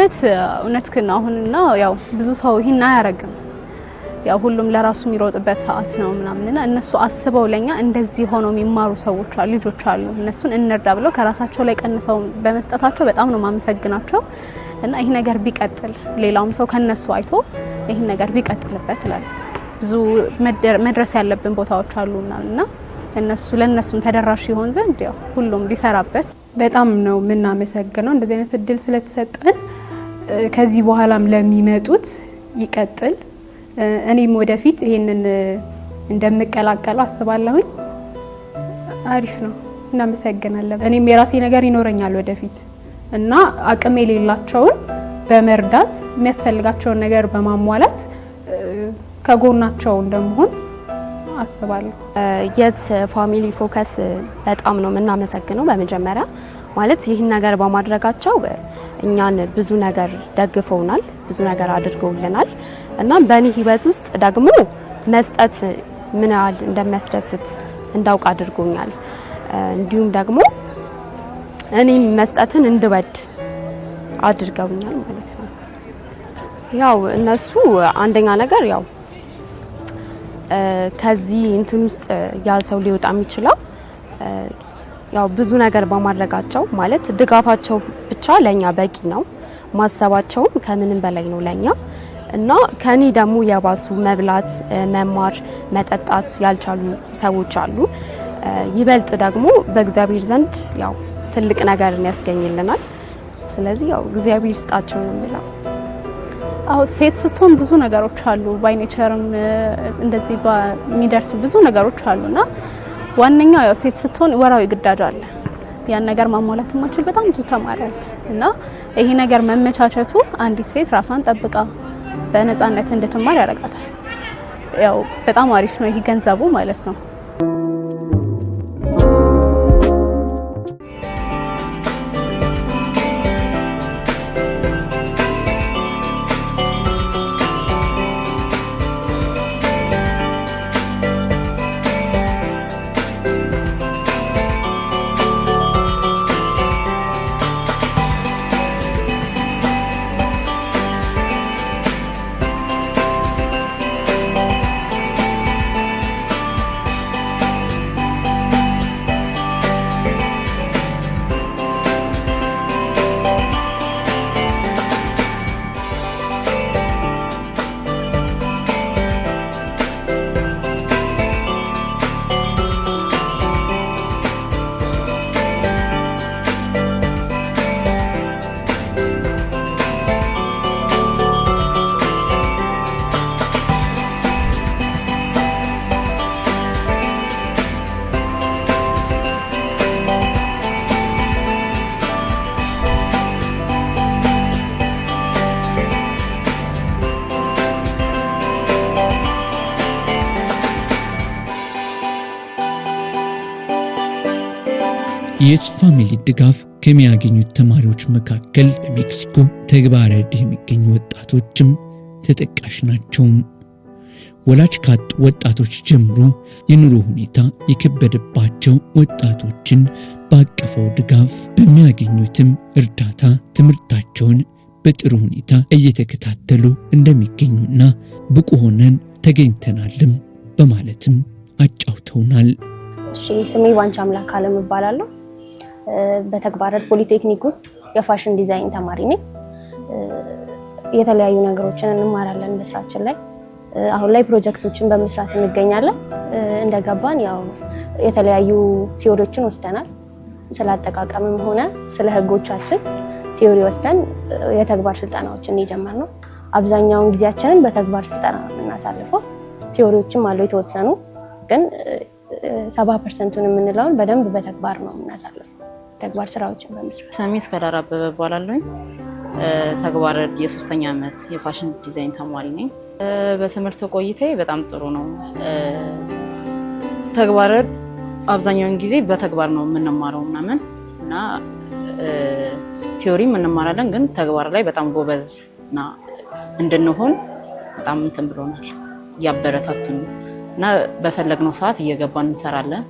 ማለት እውነትህን አሁንና ያው ብዙ ሰው ይሄን አያረግም። ያው ሁሉም ለራሱ የሚሮጥበት ሰዓት ነው ምናምንና እነሱ አስበው ለኛ እንደዚህ ሆነው የሚማሩ ሰዎች አሉ፣ ልጆች አሉ። እነሱን እንርዳ ብለው ከራሳቸው ላይ ቀንሰው በመስጠታቸው በጣም ነው ማመሰግናቸው። እና ይሄ ነገር ቢቀጥል ሌላውም ሰው ከነሱ አይቶ ይሄን ነገር ቢቀጥልበት እላለሁ። ብዙ መድረስ ያለብን ቦታዎች አሉ ምናምንና እነሱ ለነሱም ተደራሽ ይሆን ዘንድ ያው ሁሉም ቢሰራበት። በጣም ነው የምናመሰግነው እንደዚህ አይነት እድል ስለተሰጠን። ከዚህ በኋላም ለሚመጡት ይቀጥል። እኔም ወደፊት ይሄንን እንደምቀላቀለው አስባለሁኝ። አሪፍ ነው፣ እናመሰግናለን። እኔም የራሴ ነገር ይኖረኛል ወደፊት እና አቅም የሌላቸውን በመርዳት የሚያስፈልጋቸውን ነገር በማሟላት ከጎናቸው እንደምሆን አስባለሁ። የት Family Focus በጣም ነው የምናመሰግነው። በመጀመሪያ ማለት ይህን ነገር በማድረጋቸው እኛን ብዙ ነገር ደግፈውናል፣ ብዙ ነገር አድርገውልናል። እና በእኔ ህይወት ውስጥ ደግሞ መስጠት ምን ያህል እንደሚያስደስት እንዳውቅ አድርጎኛል። እንዲሁም ደግሞ እኔም መስጠትን እንድወድ አድርገውኛል ማለት ነው። ያው እነሱ አንደኛ ነገር ያው ከዚህ እንትን ውስጥ ያ ሰው ሊወጣ የሚችለው ያው ብዙ ነገር በማድረጋቸው፣ ማለት ድጋፋቸው ብቻ ለኛ በቂ ነው። ማሰባቸውም ከምንም በላይ ነው ለኛ። እና ከኔ ደግሞ የባሱ መብላት፣ መማር፣ መጠጣት ያልቻሉ ሰዎች አሉ። ይበልጥ ደግሞ በእግዚአብሔር ዘንድ ያው ትልቅ ነገርን ያስገኝልናል። ስለዚህ ያው እግዚአብሔር ይስጣቸው ነው የምለው። አዎ፣ ሴት ስትሆን ብዙ ነገሮች አሉ። By nature ም እንደዚህ የሚደርሱ ብዙ ነገሮች አሉና ዋነኛው ያው ሴት ስትሆን ወራዊ ግዳጅ አለ። ያን ነገር ማሟላት የማይችል በጣም ብዙ ተማሪ አለ። እና ይሄ ነገር መመቻቸቱ አንዲት ሴት ራሷን ጠብቃ በነፃነት እንድትማር ያደርጋታል። ያው በጣም አሪፍ ነው ይሄ ገንዘቡ ማለት ነው። የየት Family ድጋፍ ከሚያገኙት ተማሪዎች መካከል በሜክሲኮ ተግባረ ዕድ የሚገኙ ወጣቶችም ተጠቃሽ ናቸው። ወላጅ ካጡ ወጣቶች ጀምሮ የኑሮ ሁኔታ የከበደባቸው ወጣቶችን ባቀፈው ድጋፍ በሚያገኙትም እርዳታ ትምህርታቸውን በጥሩ ሁኔታ እየተከታተሉ እንደሚገኙና ብቁ ሆነን ተገኝተናልም በማለትም አጫውተውናል። እሺ፣ ስሜ ባንቺ አምላክ አለም እባላለሁ። በተግባረ ፖሊቴክኒክ ውስጥ የ fashion design ተማሪ ነኝ። የተለያዩ ነገሮችን እንማራለን በስራችን ላይ። አሁን ላይ ፕሮጀክቶችን በመስራት እንገኛለን። እንደገባን ያው የተለያዩ theory ዎችን ወስደናል። ስለ አጠቃቀምም ሆነ ስለ ህጎቻችን theory ወስደን የተግባር ስልጠናዎችን የጀመርነው። አብዛኛውን ጊዜያችንን በተግባር ስልጠና ነው የምናሳልፈው። Theory ዎችም አሉ የተወሰኑ፣ ግን 70%ቱን የምንለውን በደንብ በተግባር ነው የምናሳልፈው። ተግባር ስራዎችን በመስራት። ስሜ እስከዳር አበበ እባላለሁኝ። ተግባረ የሶስተኛ ዓመት የ fashion design ተማሪ ነኝ። በትምህርት ቆይታዬ በጣም ጥሩ ነው። ተግባረ አብዛኛውን ጊዜ በተግባር ነው የምንማረው ምናምን እና theory ም እንማራለን፣ ግን ተግባር ላይ በጣም ጎበዝ እና እንድንሆን በጣም እንትን ብሎናል፣ እያበረታቱን እና በፈለግነው ሰዓት እየገባን እንሰራለን።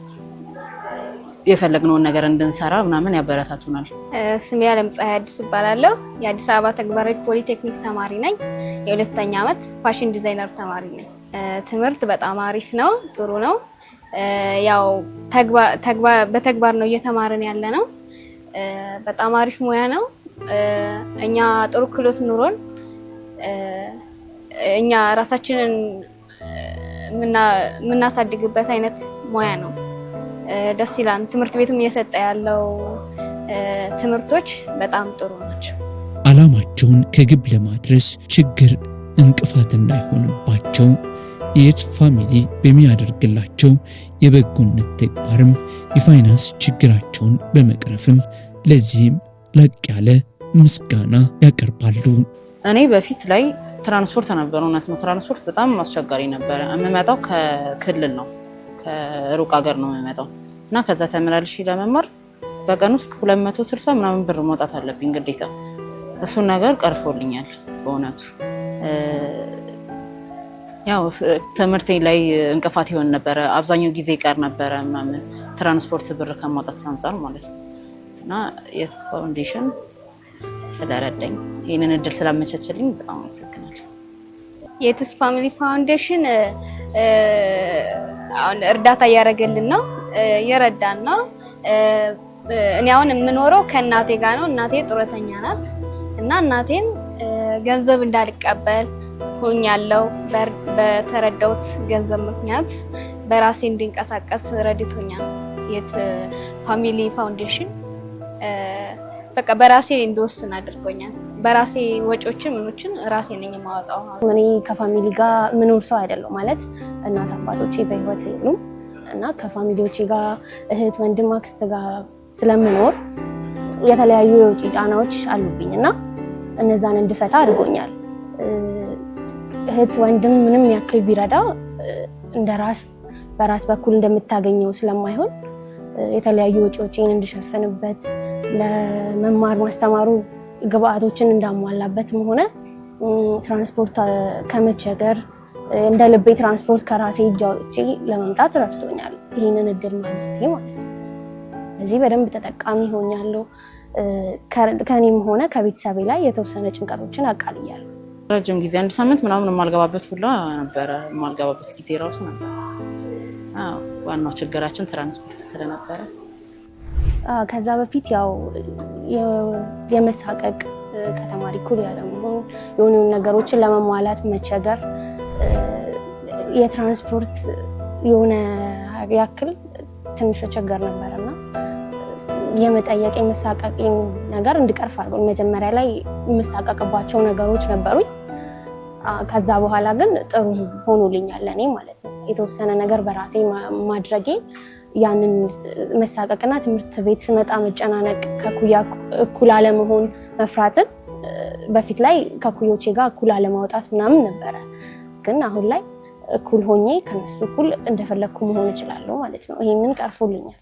የፈለግነውን ነገር እንድንሰራ ምናምን ያበረታቱናል። ስሜ አለምፀሐይ አዲስ እባላለሁ። የአዲስ አበባ ተግባራዊ ፖሊቴክኒክ ተማሪ ነኝ። የሁለተኛ ዓመት fashion designer ተማሪ ነኝ። ትምህርት በጣም አሪፍ ነው፣ ጥሩ ነው። ያው በተግባር ነው እየተማርን ያለ ነው። በጣም አሪፍ ሙያ ነው። እኛ ጥሩ ክህሎት ኑሮን እኛ ራሳችንን የምናሳድግበት አይነት ሙያ ነው። ደስ ይላል። ትምህርት ቤቱም እየሰጠ ያለው ትምህርቶች በጣም ጥሩ ናቸው። ዓላማቸውን ከግብ ለማድረስ ችግር እንቅፋት እንዳይሆንባቸው የየትስ ፋሚሊ በሚያደርግላቸው የበጎነት ተግባርም የፋይናንስ ችግራቸውን በመቅረፍም ለዚህም ላቅ ያለ ምስጋና ያቀርባሉ። እኔ በፊት ላይ ትራንስፖርት ነበር። እውነት ነው፣ ትራንስፖርት በጣም አስቸጋሪ ነበረ። የምመጣው ከክልል ነው፣ ከሩቅ ሀገር ነው የምመጣው እና ከዛ ተመላልሼ ለመማር በቀን ውስጥ 260 ምናምን ብር መውጣት አለብኝ ግዴታ። እሱን ነገር ቀርፎልኛል በእውነቱ። ያው ትምህርቴ ላይ እንቅፋት ይሆን ነበረ። አብዛኛው ጊዜ ይቀር ነበረ ምናምን ትራንስፖርት ብር ከማውጣት አንፃር ማለት ነው። እና የትስ ፋውንዴሽን ስለረዳኝ ይህንን እድል ስላመቻቸልኝ በጣም አመሰግናለሁ። የትስ ፋሚሊ ፋውንዴሽን አሁን እርዳታ እያደረገልን ነው፣ እየረዳን ነው። እኔ አሁን የምኖረው ከእናቴ ጋር ነው። እናቴ ጡረተኛ ናት እና እናቴን ገንዘብ እንዳልቀበል ሆኛለሁ። በተረዳሁት ገንዘብ ምክንያት በራሴ እንድንቀሳቀስ ረድቶኛል። የት ፋሚሊ ፋውንዴሽን በቃ በራሴ እንድወስን አድርጎኛል። በራሴ ወጪዎችን ምኖችን ራሴ ነኝ የማወጣው። እኔ ከ family ጋር ምኖር ሰው አይደለሁም። ማለት እናት አባቶቼ በህይወት የሉም እና ከ family ዎቼ ጋር እህት፣ ወንድም፣ አክስት ጋር ስለምኖር የተለያዩ የውጪ ጫናዎች አሉብኝ እና እነዛን እንድፈታ አድርጎኛል። እህት ወንድም ምንም ያክል ቢረዳ እንደራስ በራስ በኩል እንደምታገኘው ስለማይሆን የተለያዩ ወጪዎችን እንድሸፍንበት ለመማር ማስተማሩ ግብአቶችን እንዳሟላበትም ሆነ ትራንስፖርት ከመቸገር እንደ ልቤ ትራንስፖርት ከራሴ እጅ አውጥቼ ለመምጣት ረድቶኛል። ይህንን እድል ማግኘቴ ማለት ነው። እዚህ በደንብ ተጠቃሚ ሆኛለሁ። ከኔም ሆነ ከቤተሰቤ ላይ የተወሰነ ጭንቀቶችን አቃልያለሁ። ረጅም ጊዜ አንድ ሳምንት ምናምን የማልገባበት ሁላ ነበረ። የማልገባበት ጊዜ ራሱ ነበር። ዋናው ችግራችን ትራንስፖርት ስለነበረ ከዛ በፊት ያው የመሳቀቅ ከተማሪ እኩል ያለመሆን የሆኑ ነገሮችን ለመሟላት መቸገር የትራንስፖርት የሆነ ያክል ትንሽ ችግር ነበርና የመጠየቅ የመሳቀቅን ነገር እንድቀርፍ አድርጎኝ መጀመሪያ ላይ የምሳቀቅባቸው ነገሮች ነበሩኝ። ከዛ በኋላ ግን ጥሩ ሆኖልኛል ለኔ ማለት ነው። የተወሰነ ነገር በራሴ ማድረጌ ያንን መሳቀቅና ትምህርት ቤት ስመጣ መጨናነቅ ከኩያ እኩል አለመሆን መፍራትን በፊት ላይ ከኩዮቼ ጋር እኩል አለማውጣት ምናምን ነበረ። ግን አሁን ላይ እኩል ሆኜ ከነሱ እኩል እንደፈለኩ መሆን እችላለሁ ማለት ነው። ይሄንን ቀርፎልኛል።